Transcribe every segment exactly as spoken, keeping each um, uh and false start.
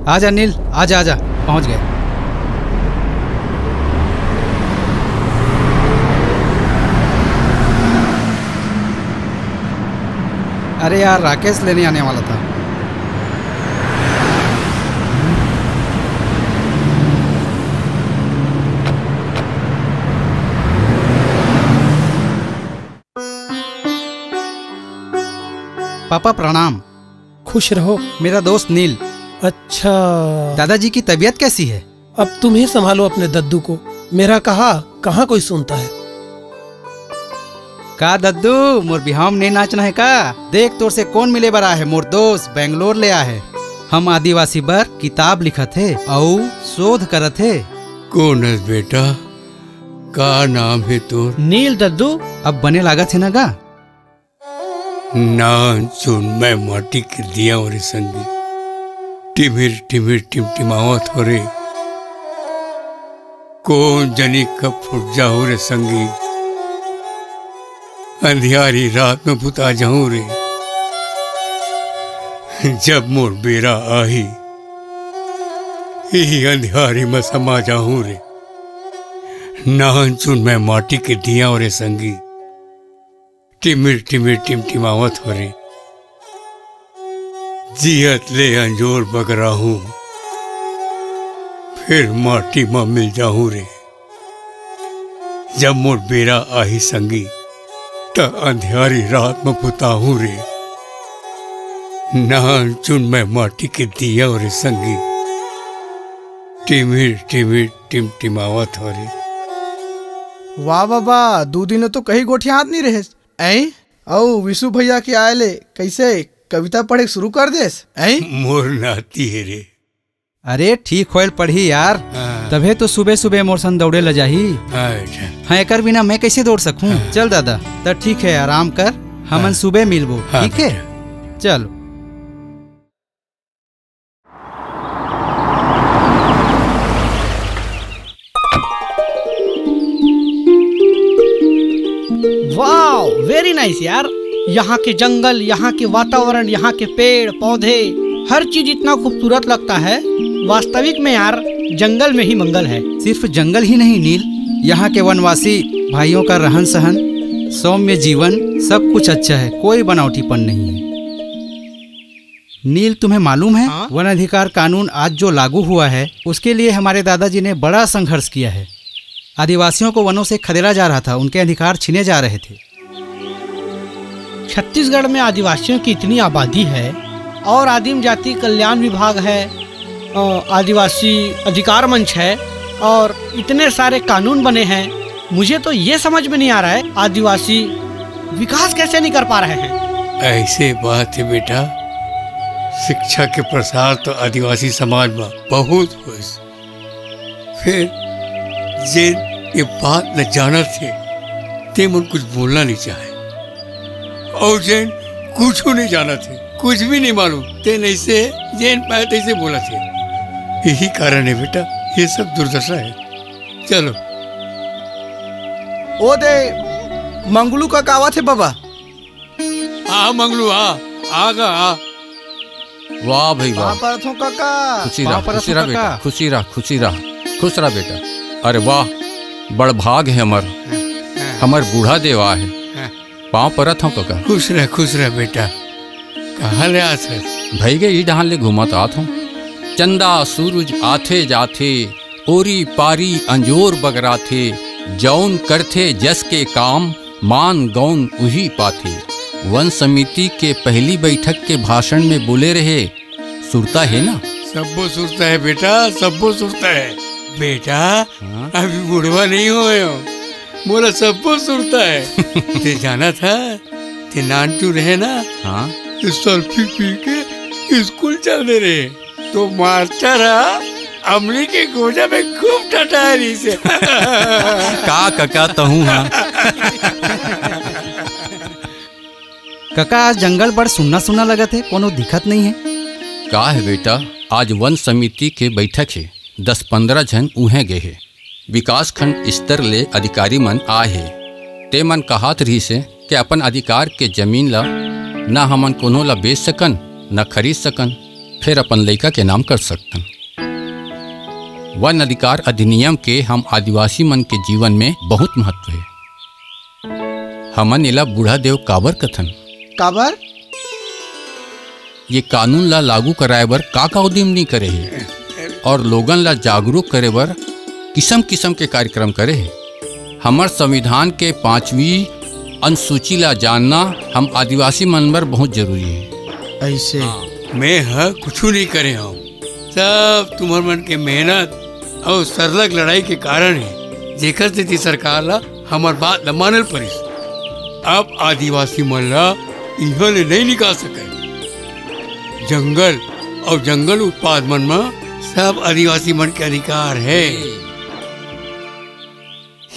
आजा नील, आजा, आजा, पहुंच गए। अरे यार, राकेश लेने आने वाला था। पापा प्रणाम। खुश रहो। मेरा दोस्त नील। अच्छा। दादाजी की तबीयत कैसी है? अब तुम ही संभालो अपने दद्दू को। मेरा कहा कहाँ कोई सुनता है। का दद्दू, मोर बिहाव में नहीं नाचना है का? देख, तोर से कौन मिले बर आए है? मोर दोस्त बेंगलोर ले आए है। हम आदिवासी बर किताब लिखत हे अउ शोध करत हे। कौन है बेटा? का नाम है तोर? नील दद्दू। अब बने लागत है ना गा? नानचुन मैं माटी के दिया हूँ रे संगी, टिमिर टिमिर टिमटिमावत हो रे। कौन जनी कब फूट जाहूँ रे संगी, अंधियारी रात में बुता जाहूँ रे। जब मोर बेरा आही, इही अंधियारी में समा जाहूँ रे। नानचुन मैं माटी के दिया हूँ रे संगी, टिमिर टिमिर टिमटिमावत हो रे। जियत ले अंजोर बगरा हूँ, फिर माटी म मिल जाहूँ रे। जब मोर बेरा आही संगी, त अंधियारी रात म पुताहूँ रे। नानचुन मैं माटी के दिया रे संगी, टिमिर टिमिर टिमटिमावत हो रे। वाह बाबा, दू दिन ले तो कहीं गोठियात नहीं रहे। ऐं? अउ विशु भैया के आए ले कैसे कविता पढ़े शुरू कर देस? ऐं? मोर नाती है रे। अरे ठीक होयल पढ़ी यार, हाँ। तभे तो सुबह सुबह मोर संग दौड़े ल जाही। हाँ बेटा। हाँ, एकर बिना मैं कैसे दौड़ सकूं? हाँ। चल दादा, त ठीक है, आराम कर, हमन हाँ। सुबह मिलबो, हाँ ठीक है? बेटा। चलो। वाओ, वेरी नाइस यार। यहाँ के जंगल, यहाँ के वातावरण, यहाँ के पेड़ पौधे, हर चीज इतना खूबसूरत लगता है। वास्तविक में यार, जंगल में ही मंगल है। सिर्फ जंगल ही नहीं नील, यहाँ के वनवासी भाइयों का रहन सहन, सौम्य जीवन, सब कुछ अच्छा है, कोई बनावटीपन नहीं है। नील, तुम्हें मालूम है, हाँ? वन अधिकार कानून आज जो लागू हुआ है, उसके लिए हमारे दादाजी ने बड़ा संघर्ष किया है। आदिवासियों को वनों से खदेड़ा जा रहा था, उनके अधिकार छीने जा रहे थे। छत्तीसगढ़ में आदिवासियों की इतनी आबादी है और आदिम जाति कल्याण विभाग है, अ, आदिवासी अधिकार मंच है और इतने सारे कानून बने हैं। मुझे तो ये समझ में नहीं आ रहा है, आदिवासी विकास कैसे नहीं कर पा रहे हैं। ऐसे बात है बेटा, शिक्षा के प्रसार तो आदिवासी समाज में बहुत होइस। फिर जेन ये बात न जानत हे, ते मन कुछ बोलना नहीं चाहे। और जेन कुछ नहीं जानत हे, कुछ भी नहीं मालूम, ते नहीं से जेन पाए तैसे बोलत हे। यही कारण है बेटा, ये सब दुर्दशा है। चलो। ओ दे, मंगलू का कावत है बाबा। आ मंगलू, आ, आ गा, आ। वाह भाई वाह। पाँव परत हूँ काका। खुशी रह, पाँव परत खुशी हूँ रह बेटा, काका। खुशी रह, खुशी रह, खुश रह बेटा। अरे वाह, बड़ भाग है हमर, हाँ, हाँ। हमर बूढ़ा देवा है। हाँ। पाँव परत हूँ काका। खुश रह, खुश रह बेटा। कहाँ ले आत है? भई गे ई डहान ले घूमत आत हूँ। चंदा सूरज आथे जाथे, ओरी पारी अंजोर बगराथे, जौन करथे जस के काम, मान गौन उही पाथे। वन समिति के पहली बैठक के भाषण में बोले रहे, सुरता है ना? सब्बो सुरता है बेटा, सब्बो सुरता है। बेटा, हाँ? अभी बुढ़वा नहीं होय हो, मोला सब्बो सुरता है। ते जाना था, ते नानचुन रहे ना, हाँ? ते सल्फी पी के स्कूल चल दे रहे। तो मास्टर ह अमली के गोजा में खूब टटाए रहिस हे। का कका तहूं हा? कका, आज जंगल बड़ सुन्ना सुन्ना लगत हे, कोनो दिखत नहीं है। का है बेटा, आज वन समिति के बैठक है, दस पंद्रह झन उहें गए है। विकासखंड स्तर ले अधिकारी मन आए हे। ते मन कहात रिहिस हे के अपन अधिकार के जमीन ला न हमन कोनो ला बेच सकन, न खरीद सकन। फेर अपन लइका के नाम कर सकथन। वन अधिकार अधिनियम के हम आदिवासी मन के जीवन में बहुत महत्व हे। हमन एला बूढ़ा देव काबर कथन? काबर? ये कानून ला लागू कराए बर का का उद्यम नइ करे हे और लोगन ला जागरूक करे बर किसम किसम के कार्यक्रम करे हे। हमर संविधान के पांचवी अनुसूची ला जानना हम आदिवासी मन बर बहुत जरूरी हे। ऐसे? हाँ। मैं ह कुछु नइ करे हंव, सब तुम्हर मन के मेहनत अउ सरलग लड़ाई के कारण हे, जेकर सेती सरकार ला हमर बात ल माने ल परिस। अब आदिवासी मन ला इहां ले नइ निकाल सकय। जंगल अउ जंगल उत्पाद मन म सब आदिवासी मन के अधिकार हे।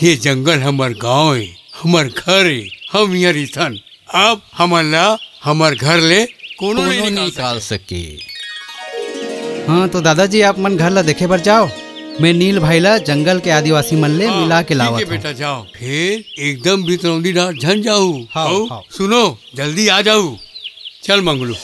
ये जंगल हमर गांव हे, हमर घर हे, हम इहां रहिथन। अब हमन ला हमर घर ले कोनो कोनो नइ निकाल निकाल सके। सके। हाँ, तो दादाजी, आप मन घर ला देखे बर जाओ। मैं नील भाई ला जंगल के आदिवासी मन ले हाँ, मिला के ठीक लावत हे हूँ। बेटा, जाओ। फेर एकदम बितरौंदी डाहर झन जाहू। हाँ, अउ हाँ। सुनो, जल्दी आ जाहू। चल मंगलू।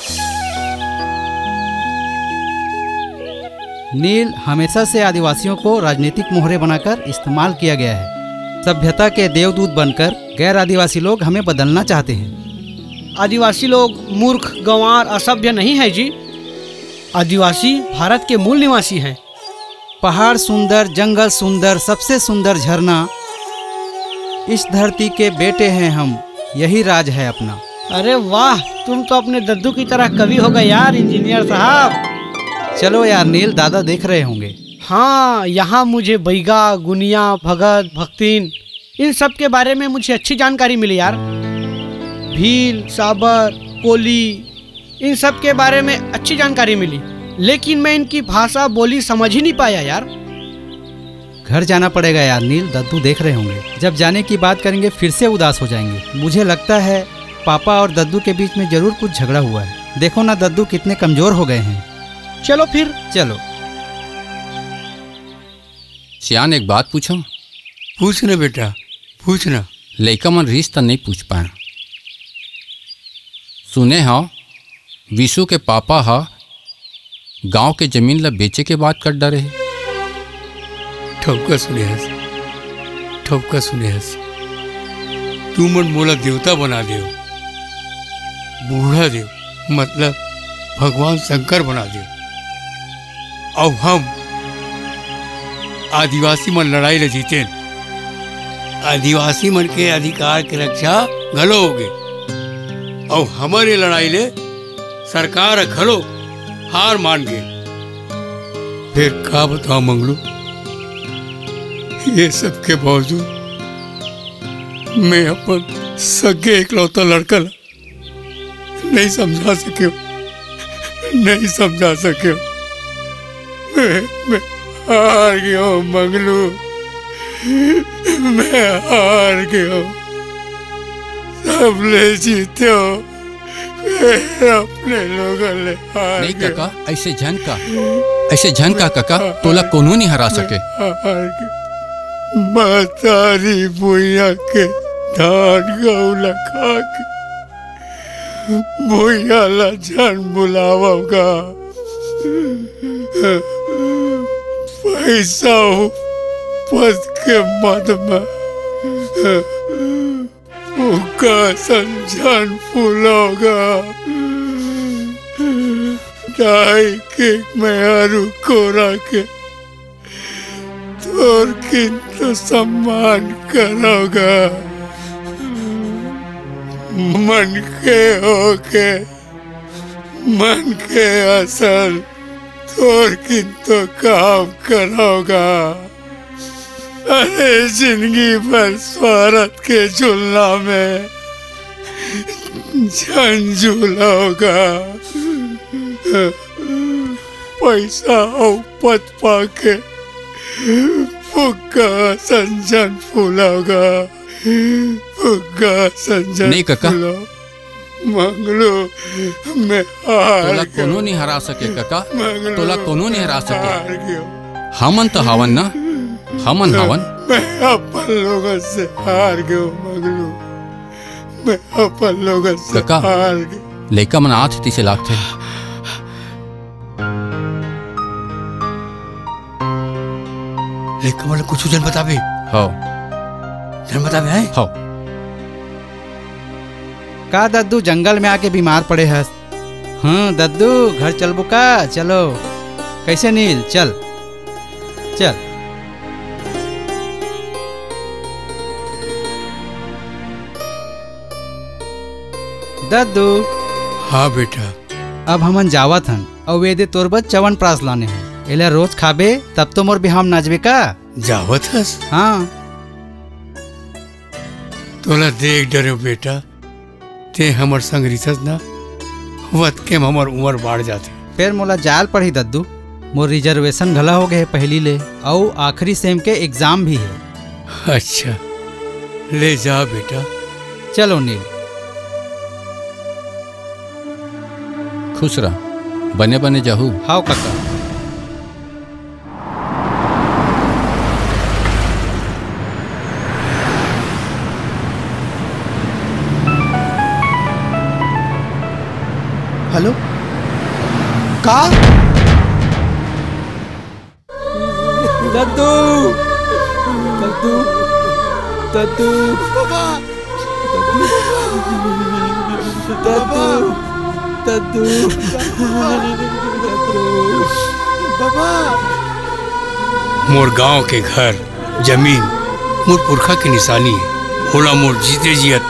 नील, हमेशा से आदिवासियों को राजनीतिक मोहरे बनाकर इस्तेमाल किया गया है। सभ्यता के देवदूत बनकर गैर आदिवासी लोग हमें बदलना चाहते हैं। आदिवासी लोग मूर्ख, गंवार, असभ्य नहीं है जी। आदिवासी भारत के मूल निवासी हैं। पहाड़ सुंदर, जंगल सुंदर, सबसे सुंदर झरना। इस धरती के बेटे हैं हम, यही राज है अपना। अरे वाह, तुम तो अपने दद्दू की तरह कवि हो गए यार, इंजीनियर साहब। चलो यार नील, दादा देख रहे होंगे। हाँ, यहाँ मुझे बैगा, गुनिया, भगत, भक्तिन, इन सब के बारे में मुझे अच्छी जानकारी मिली यार। भील, साबर, कोली, इन सब के बारे में अच्छी जानकारी मिली, लेकिन मैं इनकी भाषा बोली समझ ही नहीं पाया यार। घर जाना पड़ेगा यार नील, दद्दू देख रहे होंगे। जब जाने की बात करेंगे फिर से उदास हो जाएंगे। मुझे लगता है पापा और दद्दू के बीच में जरूर कुछ झगड़ा हुआ है। देखो ना दद्दू कितने कमजोर हो गए हैं। चलो फिर। चलो। सियान, एक बात पूछूं? पूछ न बेटा, पूछ न। लइका मन रिहिस त नइ पूछ पाए। सुने हव, विशु के पापा ह गांव के जमीन ल बेचे के बात कर डरे हे। ठउका सुने हस, ठउका सुने हस। तुमन मोला देवता बना देव, बूढ़ा देव, मतलब भगवान शंकर बना देव। अउ हम आदिवासी मन लड़ाई ल जीतेन। आदिवासी मन के अधिकार के रक्षा घलो होगे। अउ हमर ये लड़ाई ले सरकार ह घलो हार मान गे। फेर का बतावं मंगलू, ये सब के बावजूद मैं अपन सगे इकलौता लड़का ला नइ समझा सकेंव, नइ समझा सकेंव। मैं, मैं हार गेंव मंगलू, मैं हार गेंव। सब ले जीतेंव, फेर अपने लोगन ले हार नइ गेंव। कका, अइसे झन कह, अइसे झन कह कका, तोला कोनो नइ हरा सके। हार गेंव। महतारी भुइयां के धान गहूं ला खा के भुइयां ला झन भुलावव गा। पइसा अउ पद के मद म फुग्गा असन झन फुलावव गा। दाई के मेहरू कोरा के थोरकिन तो सम्मान करव गा। मनखे होके मनखे असन थोरकिन तो काम करव गा। अरे, जिनगी भर स्वारथ के झुलना में झन झुलव गा। पइसा अउ पद पाके फुग्गा असन झन फुलाव गा, फुग्गा असन झन नइ कका। फुलाव। मंगलू, मैं हार तोला गेंव। कोनो नइ हरा सके कका, मंगलू, तोला कोनो नइ हरा सके। हार गेंव। हमन तो हवन ना, हमन हवन। मैं अपन लोगन से हार गेंव मंगलू, मैं अपन लोगन से कका, हार गेंव। लइका मन आत हे तइसे लागथे। ए, कमल, कुछ झन बताबे? हव। झन बताबे, हैं? हव। का दद्दू, जंगल में आके बीमार पड़े हस? हाँ दद्दू, घर चलबो का? चलो। कैसे नील, चल, चल। दद्दू। हाँ बेटा। अब हमन जावत हन, अउ ए दे तोर बर चवन प्रास लाने हन। एला रोज खाबे, तब तो मोर बिहाव नाचबे का? जावत हस? हाँ। तोला देख डरेंव बेटा, तें हमर संग रिथस ना, वतके म हमर उमर बाढ़ जाथे। फेर मोला जाय ल पड़ही दद्दू, मोर reservation घला हो गे हे पहिली ले, अउ आखिरी sem के exam भी हे। अच्छा, ले जा बेटा। चलो नील। खुश रह, बने बने जाहू। हाव काका। हेलो, का? दद्दू, दद्दू, दद्दू। बाबा। दद्दू, दद्दू, दद्दू। बाबा। मोर गांव के घर, जमीन, मोर पुरखा के निशानी हे। ओला मोर जीते जियत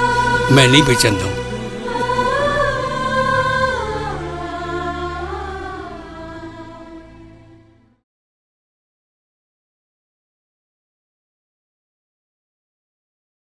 मैं नइ बेचन दंव।